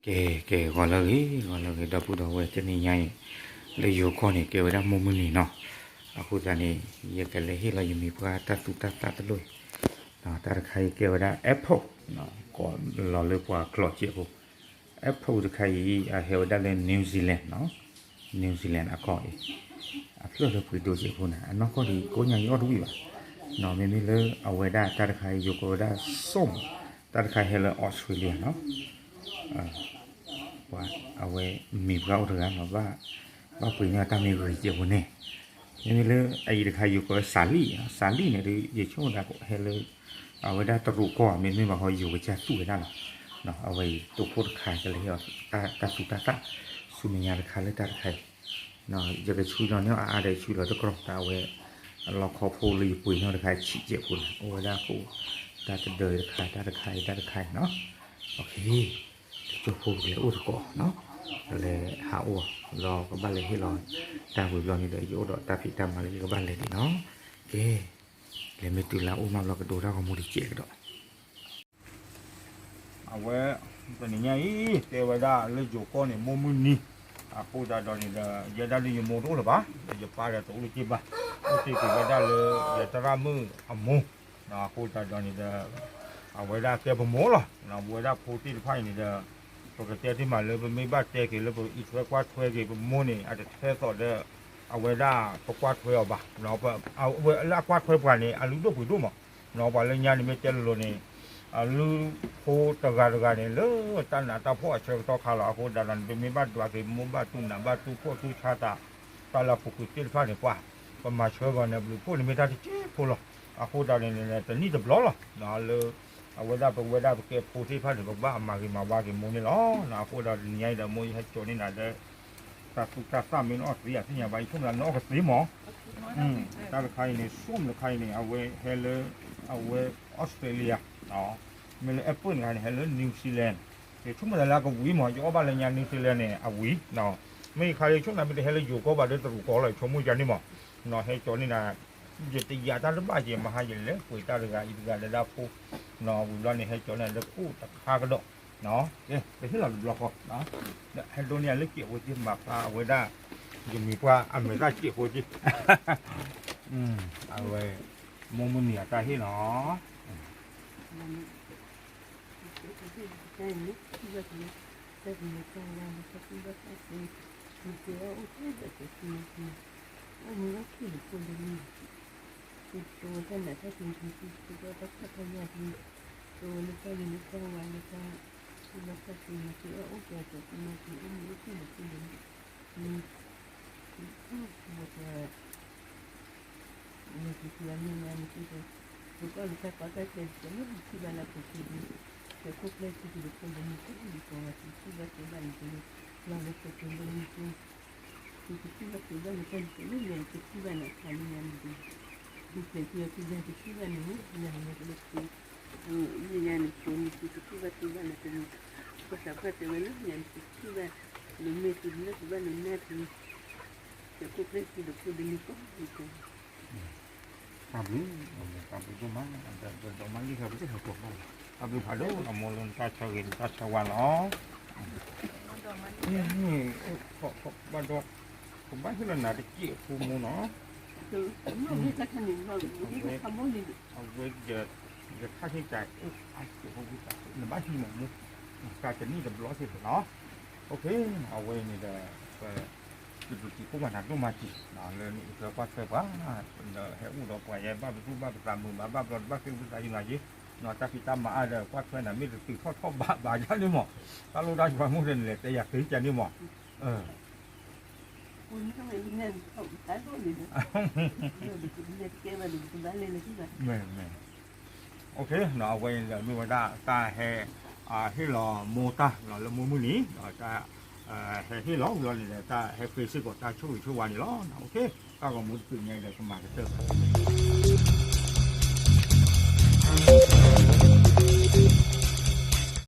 ကဲ ကဲ ဂီၤလၢအဂ့ၤ ဂီၤလၢအဂ့ၤ ဒီပုၢ်ဒီဝဲၢ် တနံၤညါအံၤ လၢယိၤကီၢ်န့ၣ် ကဲဝဲဒၣ်မိၢ်မုၢ်နံၤနီၤ. အဃိသတးန့ၣ် ယကလဲၤဟ့ၣ်လီၤယမံၤပှၢ်တၢ်သူတၢ်သၣ်တလိၣ်အံၤ တၢ်တခါအံၤကဲဝဲဒၣ် airport ကိးလီၤလၢပှၤကျိာ်စဲးဖိ airport တခါအံၤ အဟဲဝဲဒၣ်လၢ New Zealand နီၤ New Zealand အကီၢ်အံၤ အဖျၢၣ်လၢပှ့ၤဒိစဲးဖိန့ၣ် အနီၢ်ကီၢ်ဒ်ကိးညါယအီၣ်တဝံၣ်ဘၣ်နီၤ. မ့မ့ၢ်လၢအဝဲဒၣ်တၢ်တခါအံၤ ယိၤကီၢ်ဝဲဒၣ် Sydney တၢ်တခါဟဲလၢ Australia နီၤ ပှၤအဝဲမံၤပှၢ်အိၣ်တဂၤလီၤ ဘၣ်ပှ့ၤန့ၢ်အတၢ်မ့ၢ်ဂ့ၤစဲးဖိန့ၣ် မ့မ့ၢ်လၢအအံၤတခါယိၤကီၢ်ဝဲ Sally နီၤ Sally န့ၣ်ဒီး ယဆိကမိၣ်ဒၣ်ဟဲလၢ အဝဲဒၣ်တရူးကီၢ် မ့မ့ၢ်ဘၣ်ဃီယိၤကစၢ်သူၣ်ဝဲဒၣ်လီၤ. အဝဲအံၤတိၢ်ခိၣ်တခါကလဲၤဟ့ၣ်အီၤ တၢ်သူတၢ်သၣ် ဆူမဲာ်ညါတခါလၢတၢ်တခါအံၤ ယကဆှံလီၤန့ၢ်အါအါဒီးဆှံလီၤတကြီၢ် တၢ်အဝဲ အလီခီဖိလၢယပှ့ၤန့ၢ်တခါဆံးစဲးဖိန့ၣ် အိၣ်ဝဲဒၣ်ဃိ တၢ်တဒၢတခါ တၢ်တခါအံၤ တၢ်တခါအံၤနီၤ. ကၠိဖိကလဲၤအိၣ်သကိးနီၤ ကလဲၤဟးအိၣ်ဒီးကဘၣ်လဲၤဟ့ၣ်လီၤ တၢ်ဝံၤဘျီန့ၣ်ဒီး ယအိၣ်ဒီးတၢ်ဖံးတၢ်မၤလၢယကဘၣ်လဲၤဒံးနီၤ. ကဲ လဲၤမ့ၢ်တုၤလၢအိၣ်မးဘျီကဒိတၢ်ဂီၤမူတစဲးကဒီး အဝဲ တနံၤညါအံၤ တဲဝဲဒၣ်လၢယိၤကီၢ်န့ၣ် မိၢ်မုၢ်နံၤ အဃိသတးဒီးန့ၣ်ဒီး ယဲဒၣ်လၢယမိၢ်တအိၣ်လၢၤဘၣ် ယပၢ်ဒီးတအိၣ်လၢၤဘၣ် အိၣ်တ့ၢ်က့ၤဝဲဒၣ်လၢ ယသရၣ်မုၣ်အမိၢ် အဃိသတးဒီးန့ၣ်ဒီး အဝဲဒၣ်ကဲပမိၢ်လီၤ. ပဝဲဒၣ်ဖိသ့ၣ်တဖၣ်အံၤန့ၣ်ဒီး ပကတဲတ့ၢ်မးလၢပမ့ၢ်ဘၣ်တဲက့ၤလၢပအံးထွဲကွၢ်ထွဲက့ၤပမိၢ်န့ၣ် အတထဲသိးဒီး အဝဲဒၣ်ပကွၢ်ထွဲအီၤဘၣ် လၢအကွၢ်ထွဲပှၤန့ၣ် အလုၢ်ဒိၣ်ပှ့ၤဒိၣ်မး ပှၤလၢညါန့ၣ်မ့ၢ်တဲလိၤလိၤန့ၣ် အလုၢ်ဖိတဂၤတဂၤန့ၣ် လၢတၢ်နးတၢ်ဖှီၣ်အဆၢကတီၢ်ခါလီၤ. အဃိသတးဒီးန့ၣ် ပမ့ၢ်ဘၣ်ဒွးက့ၤမိၢ်ဘၣ်သူၣ်နးဘၣ်သူၣ်ဖှီၣ်သူၣ်ဆါသး တၢ်လၢအပူၤကွံာ်သ့ၣ်တဖၣ်န့ၣ် ပှၤ ပမၤဆၢဂီၤန့ၣ် ဘျုးဖှိၣ်န့ၣ်မ့ၢ်တၢ်တစဲးဖိလီၤ. အဃိသတးန့ၣ် တနံၣ်တဘျီလီၤ လၢ အဝဲဒၣ်ပဝဲဒၣ်ပကဲဖိသ့ၣ်တဖၣ်န့ၣ် ပကဘၣ်အမၤဂ့ၤမၤဝါက့ၤမိၢ်န့ၣ်လီၤ. အဃိသတးတနံၤညါအံၤဒီး မိၢ်ယဟဲကၠီၤန့ၢ်နၤဒီး တၢ်သူတၢ်သၣ်မ့ၢ်နအီၣ်သ့အသ့ၣ်ညါဘၣ် ယဆိကမိၣ်လၢနအီၣ်ကသ့မး တၢ်တခါအံၤန့ၣ် ဆိကမိၣ်တခါအံၤန့ၣ် အဝဲဟဲလၢ အဝဲ Australia မ့ၢ်လၢ airport တခါန့ၣ် ဟဲလၢ New Zealand ယဆိကမိၣ်သးလၢအကဝံၤမး ယအီၣ်ဘၣ်လၢညါ New Zealand န့ၣ် အဝံၤ မ့ၢ်ယခါလၢယဆိကမိၣ်သးမ့ၢ်တဟဲလၢယိၤကီၢ်ဘၣ်ဒီး တရူးကီၢ်လီၤ ယဆိကမိၣ်ကန့ၣ်မး ဟဲကၠီၤန့ၢ်နၤ ယတယာ်တၢ်တဘၣ်က့ၤ မဟါယလဲၤပှ့ၤတၢ်တဂၤအံၤတဂၤလၢဒၣ်ဖိ ဝံၤဘျီန့ၣ် ဟဲကၠီၤန့ၢ်လၢကိၣ်တခါကဒီး ပဟ့ၣ်လီၤတဘျီဃီ ဟဲဒိးန့ၢ်ယၤလၢစဲးဖိက့ မၤဖျါအဝဲဒၣ် ယမံၤပှၢ်အမဲာ်သၣ်စဲးဖိက့ အဝဲ မိၢ်မုၢ်နံၤအတၢ်ဟ့ၣ်နီၤ တၢ်ဘျုး တၢ်ဘျုးဒိၣ်မး ဒီးမၤလံာ်ဃာ်ပကဟဲကိးဘၣ်လီၤ တၢ်ဘျုးဖးဒိၣ် အမိၢ်လၢနတၢ်ဆၢဂ့ၤ နတၢ်ဆၢဝါလီၤ ဘၣ်ဒီး ကဘၣ်ဟ့ၣ်လီၤနၤတစဲးဖိမိၢ်နီၤ အဝဲ ယခါဆ့ကၤအိၣ်အစဲးဖိဝံသး နဘၣ်ဟံးမးမိၢ် တၢ်တနံၣ်တဘျီစ့ၢ်ကီးနီၤ အဝဲန့ၣ်ဒီး ပ စံးဘျုးစံးဖှိၣ်ဘၣ်နၤဒိၣ်မးက့ၤ လၢနအံးထွဲကွၢ်ထွဲပှၤ ဟဲအိၣ်ဒီးပှၤယဲဘၣ်ပသူၣ်ဘၣ်ပသးမုာ်ဘၣ် ဘၣ်ဘျီတဘၣ်ဃ့ဝံသးယနၤက့ၤ တၢ်ဖံးတၢ်မၤအါဒီး ကွၢ်ထွဲနၤမ့ၢ်တတုၤထီၣ်ထီၣ်ဘးဘးယါန့ၣ်မး တၢ်လိၣ်တၢ်ယွၤမိၢ်ဒီးနလဲၤတဲယၤသ့ကန့ၣ်မး မ့ၢ် မ့ၢ် အဝဲန့ၣ်ဒီးမ့ၢ်ဝဲဒၣ်တၢ်ဟဲ ဟ့ၣ်လီၤမိၢ်တၢ်လၢမိၢ်မုၢ်နံၤ တၢ်ဟဲဟ့ၣ်လီၤဝံၤလီၤန့ၣ်ဒီး တၢ်ဟဲဃ့စ့ၢ်ကီးတၢ်ဆိၣ်ဂ့ၤဆိၣ်ဝါန့ၣ်လီၤ. တၢ်ဂီၤမူတဖုညါအံၤဒီးကမၤကတၢၢ်ဘၣ်